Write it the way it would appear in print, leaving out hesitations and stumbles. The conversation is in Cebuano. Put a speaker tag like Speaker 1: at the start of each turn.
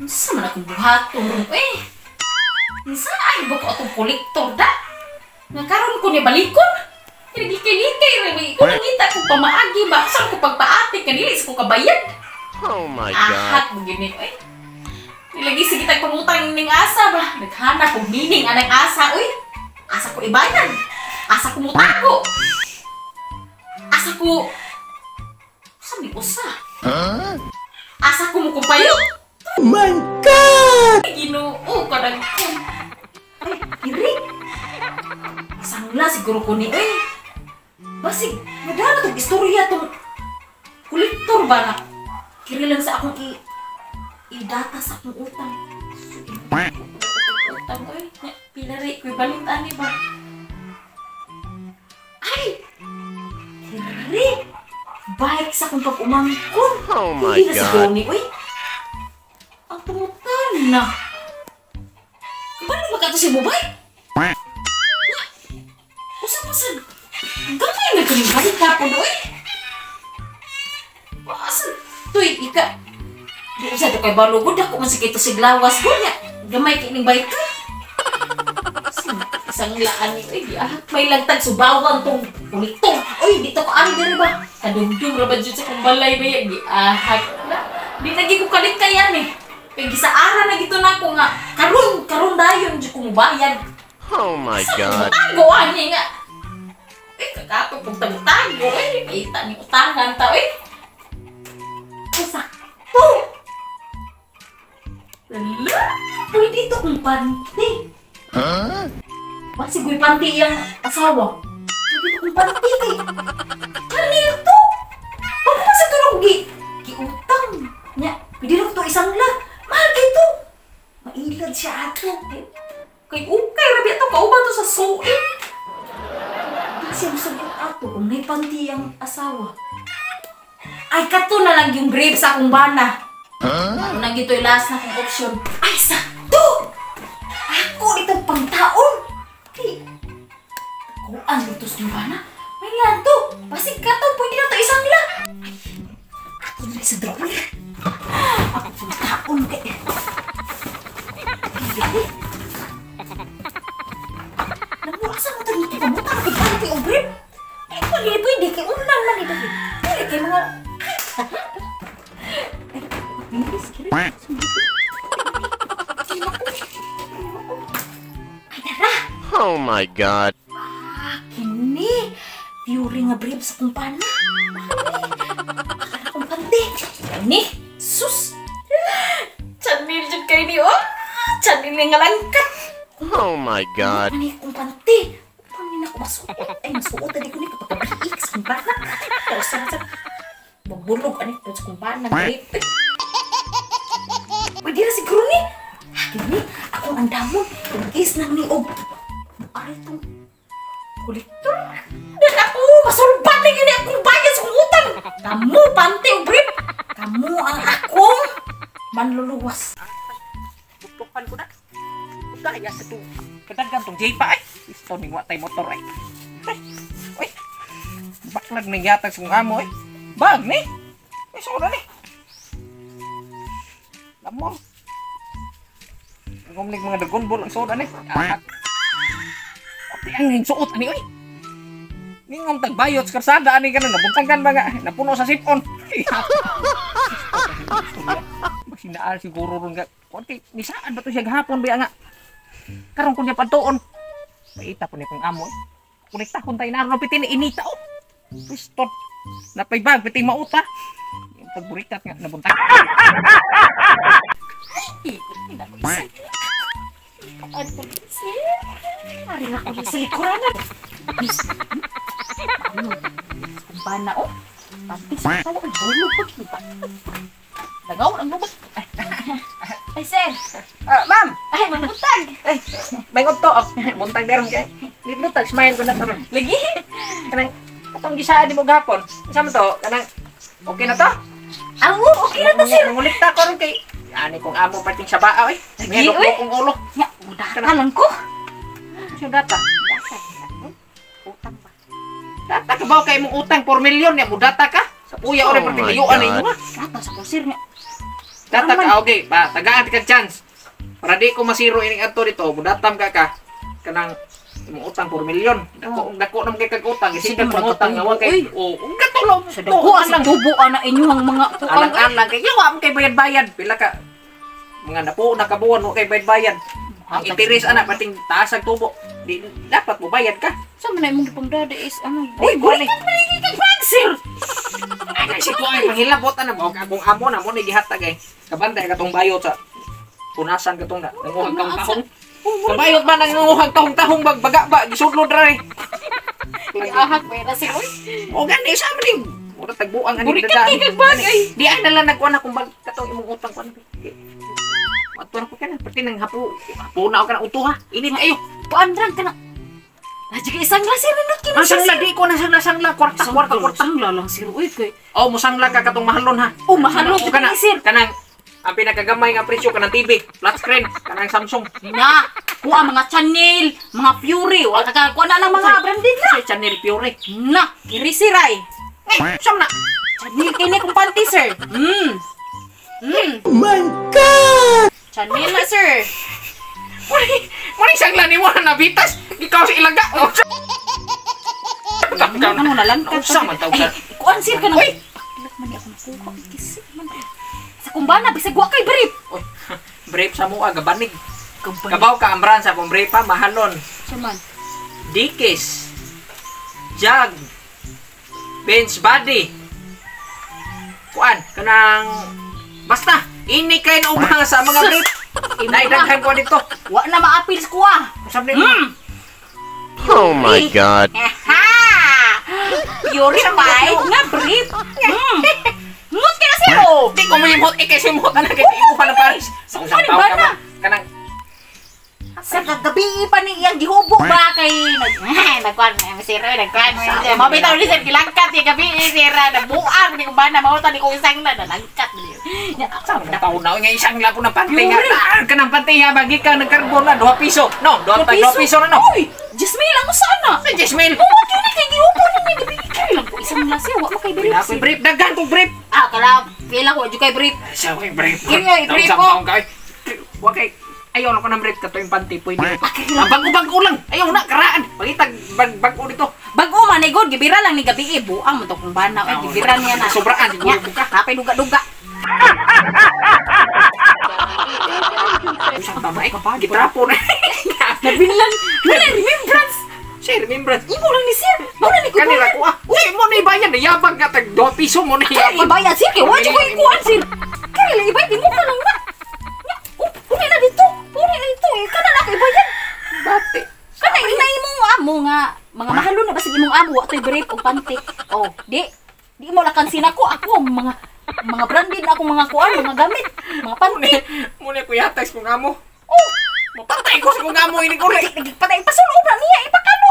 Speaker 1: Unsa man akong buhaton ron eh? Unsa ay ba ko atong kolektor da? Nga karon ko ni balikon? Naglikay-likay ra ni ko nangita kung pamaagi ba saan ko pagpaati kanili sa ko kabayad.
Speaker 2: Oh my God.
Speaker 1: Ahak mo gini oy. Nilagi sige tag pangutang ning asa ba. Naghana kog meaning anang asa oy. Asa ko ibayad. Asa ko mutago. Asa ko usa mi usa.
Speaker 2: Huh?
Speaker 1: Asa ko mukumpayo.
Speaker 2: Oh my God!
Speaker 1: Ginoo ka nagkon. Ay, diri. Sangla siguro ko ni oy. Basig madala tong istorya tong kolektor ba na. Kiri lang sa akong i-data sa akong utang. Utang oy, pila ri koy balit ani ba? Ay! Kiri! Bike sa akong pag-umangkon.
Speaker 2: Oh my
Speaker 1: Hindi na siguro
Speaker 2: God.
Speaker 1: ni oy. Ang tumutan na. Kabalo ba ka to si Bubay? Usa pa sa gamay na kini bike ka po oy. Asa tuy ika. Di usa to kay balugod ako man sige to siglawas gud nya. Gamay kay ning bike ka. Isang laan ni oy, di may lagtag subawang tong kolektor. Oy, dito ko ani diri ba? Kadumdum ra ba jud sa kong balay ba ya? Di ahak na. Di lagi ko kalit kayan eh. Kay gisaara na gito nako nga karon karon dayon jud ko mobayad.
Speaker 2: Oh my
Speaker 1: Sa
Speaker 2: God.
Speaker 1: tago ani nga. Eh kakato pug tago eh kita ni utangan ta eh. Sakto. Hala, pwede ito kung panty.
Speaker 2: Huh?
Speaker 1: Basig ko'y panty iyang asawa. Pwede ito kung panty kay. Kanil to. Bago pa sa tulog giutang. Nya, pwede na ko to isang lag. Mahal kay to. Mailad siya ato. Kay ukay, rabi ato, kauban to sa suin. Kasi ang sagot ato kung may panty ang asawa. Ay, kato na lang yung brief sa akong bana.
Speaker 2: Huh?
Speaker 1: Ano na gito'y last na kong option. Ay, sakto! Ako nitong pangtaon! Kay, kuan dito sa bana. May nga to. Basig ka to, pwede na to isang la. Ay, ako na sa drawer. Ako pangtaon kay. Ay, namura sa mo ito dito. Pamutan ko panty o brief. Ay, pwede, pwede. Kay unan man ito. Pwede kay mga... Ay, dara!
Speaker 2: Oh my God.
Speaker 1: Ah, kini. Pure nga brief sa kumpana. Akala kong panty. Kini. Sus! Chanil dyan kayo ni, oh! Chanil nga langkat.
Speaker 2: Oh my God.
Speaker 1: Ano yung panty? Paano na ako masuot? Ay, masuot. Hindi ko ni kapag-iik sa kumpana. Kausa sa... Magbulog. Ano yung sa kumpana? Brief. Pwede na siguro ni. Kini, akong andamon. Is nang niog. Ari itong kolektor. Dan ako, masulbat na yun akong bayad sa kong utang. Kamu, panty o brief. Kamu ang akong manluluwas.
Speaker 3: Butukan ko na. Daya sa itong kadagan tong J pa ay. Isto ning wa tay motor ay. Ay, uy. Baklag ning yatag sa kong amo ay. Bag ni. Ay, so na ni. Lamon. Ngumnig mga Dragon Ball ang suot ani. Ati ang suot ani oy. Ningong tagbayot sa karsada ani kanon nabuntangan ba nga napuno sa sipon. Masinaan siguro ron nga. Kuan kay nisaan ba to siya gahapon ba nga. Karon kun niya padtuon. Paita po ni kong amo. Konektahon tayo na ron pitin inita oh. Pistot. Napay bag pitin mauta. Yung pagburikat nga nabuntag.
Speaker 1: Ari na ko sa likuran. Kumpana oh. Panty sa tawa ang bulog pag iba. Nagaw ang lubot. Ay sir.
Speaker 3: Ma'am.
Speaker 1: Ay mabuntag.
Speaker 3: Ay, may ngodto. Buntag meron kay. Nindot smile ko na karon.
Speaker 1: Lagi.
Speaker 3: Kanang atong gisaad nimo gahapon. Unsa man to? Kanang okay na to?
Speaker 1: Awo, okay na to sir.
Speaker 3: Mangulikta ko ron kay ani kong amo pating sa baa oy.
Speaker 1: Lagi, oy.
Speaker 3: Kong ulo.
Speaker 1: Nya, mudata lang ko.
Speaker 3: Siya data.
Speaker 1: Data. Utang ba?
Speaker 3: Data ka ba kay mong utang 4 million nya mudata ka? Sa puya ore
Speaker 2: Oh
Speaker 3: perting
Speaker 2: my
Speaker 3: layuan
Speaker 2: God.
Speaker 3: ninyo ha.
Speaker 1: Data sa ko sir nya.
Speaker 3: Datak ka, okay. Pa, tagaan ka chance. Para di ko masiro ining adto dito, mudatam ka ka. Kanang imong utang 4 milyon. Dako dako naman kay kag utang,
Speaker 1: Sige,
Speaker 3: gisigag kong utang nga wa kay. Oh, ug katulong.
Speaker 1: Sa dako sa tubo ana inyong mga kuan.
Speaker 3: Alang-alang kay yawa mo kay bayad-bayad. Pila ka mga napo na kabuan mo kay bayad-bayad. Ang interes ana pating taas ang tubo. Di dapat mo bayad ka.
Speaker 1: Sa man na imong gipangdada is ano?
Speaker 3: Uy,
Speaker 1: Uy,
Speaker 3: gani.
Speaker 1: kag bag, sir.
Speaker 3: Ay, kasi ko ay panghilabot ana mo akong amo na mo ni gihatag ay. Kabantay katong bayot sa punasan katong na nanguhag kahong tahong. Kabayot ba nanguhag kahong tahong bag baga ba gisudlod ra eh.
Speaker 1: Ahak ba na sir? Uy,
Speaker 3: O gani sa amin ni. Mura tagbuang ani
Speaker 1: Burikat kay kag bag ay.
Speaker 3: Di ay nalang nagkuan akong bag katong imong utang kuan. Ato na ko kana pati nang hapo hapo na ako kana uto ha. Init kayo.
Speaker 1: Kuan rang kana. Lagi ka isang la sir nindot kini.
Speaker 3: Ang sangla di ko na sangla sangla kwarta kwarta kwarta.
Speaker 1: Sangla lang sir. Uy kay.
Speaker 3: Oh, musangla ka katong mahalon ha.
Speaker 1: Oh, mahalon
Speaker 3: O, kana
Speaker 1: kini sir.
Speaker 3: Kanang ang pinakagamay nga presyo kanang TV, flat screen, kanang Samsung.
Speaker 1: Na, kuha mga Chanel, mga Fury, wala ka kuha na lang mga branded na.
Speaker 3: Sa Chanel Fiore.
Speaker 1: Na, kiri siray.
Speaker 3: Eh, saan na?
Speaker 1: Chanel kini kung panty sir. Oh my God! Chanel na sir.
Speaker 3: Muli sangla ni mo na nabitas. Ikaw sa ilaga. Oh.
Speaker 1: Ano na lang ka?
Speaker 3: Unsa man tawag ka?
Speaker 1: Kuan sir ka na.
Speaker 3: Uy!
Speaker 1: Pakilat man ni ako nakuha. Uy, Kasi man. Sa kumbana bisag wa kay brief.
Speaker 3: Uy, brief sa mua gabanig. Kabaw ka ambran sa akong brief ha, mahalon.
Speaker 1: Sa man.
Speaker 3: Dikis. Jag. Bench body. Kuan, kanang basta ini kay na ubang sa mga brief. Naidaghan ko dito.
Speaker 1: Wa na maapil sa kuha.
Speaker 3: Usab ni.
Speaker 2: Oh my God.
Speaker 1: Ha! Purified nga brief. Mut ka na sir. oh.
Speaker 3: Di ko mohimot eh kay simot na kay imuha ng Paris. Sa
Speaker 1: Sa
Speaker 3: usang tao
Speaker 1: ba
Speaker 3: ka
Speaker 1: na?
Speaker 3: man. Kanang
Speaker 1: Sa kagabi pa ni iyang gihubo ba kay nag
Speaker 4: Nagkuan sir, nagkuan. Mabitaw ni sir gilangkat ya gabi sir, nabuang ni kumbana mao ta ni ko isang na nalangkat ni.
Speaker 3: sa mga tao na nga isang lapo ng panty nga. Ah, kanang panty ha bagi ka nagkarbon na 2 piso. No, 2 piso na no.
Speaker 1: Uy, Jasmine ang sana.
Speaker 3: Sa Jasmine.
Speaker 1: Mao gyud ni kay gihubo ni may gabi kay lang po isang la siya wa pa kay brief.
Speaker 3: Pinapoy brief daghan kog brief.
Speaker 1: Ah, kala pila ko jud kay brief.
Speaker 3: Sa way brief.
Speaker 1: Kini ay brief
Speaker 3: Nausap
Speaker 1: ko.
Speaker 3: taong ka, ay. Wa kay ayaw na ko ng brief kato yung panty pwede. Ang bago-bago lang. Ayaw na karaan. Pangitag bag-bago dito.
Speaker 1: Bago man ni god gibira lang ni gabi eh, buang man to kung bana ay gibira niya na.
Speaker 3: Sobraan siguro buka.
Speaker 1: Kapay duga-duga.
Speaker 3: Usang tama eh. Gitrapo na.
Speaker 1: Nabinlan. Wala remembrance.
Speaker 3: Sir, remembrance.
Speaker 1: Imo lang ni sir. Mo na ni ko.
Speaker 3: Kanila ko ah. Uy, mo na ibayan. Nayabag nga tag 2 piso mo na
Speaker 1: Kaya
Speaker 3: yabag.
Speaker 1: ibayan sir kay wa jud ko ikuan sir. Kaya lang ibayan mo ka lang na. Nya, oh, puli na dito. Puli na dito. Eh, kana na ako ibayan.
Speaker 3: Bate.
Speaker 1: Kana ina imong amo nga mga mahalon na basig imong amo wa toy brief og panty. Oh, di di mo lakan sinako ako mga mga branded na akong mga kuan, mga gamit, mga panty.
Speaker 3: Muna ko yatag kung amo.
Speaker 1: Oh,
Speaker 3: Mapatay ko sa kung amo ini ko
Speaker 1: patay pasulob na niya ipakano.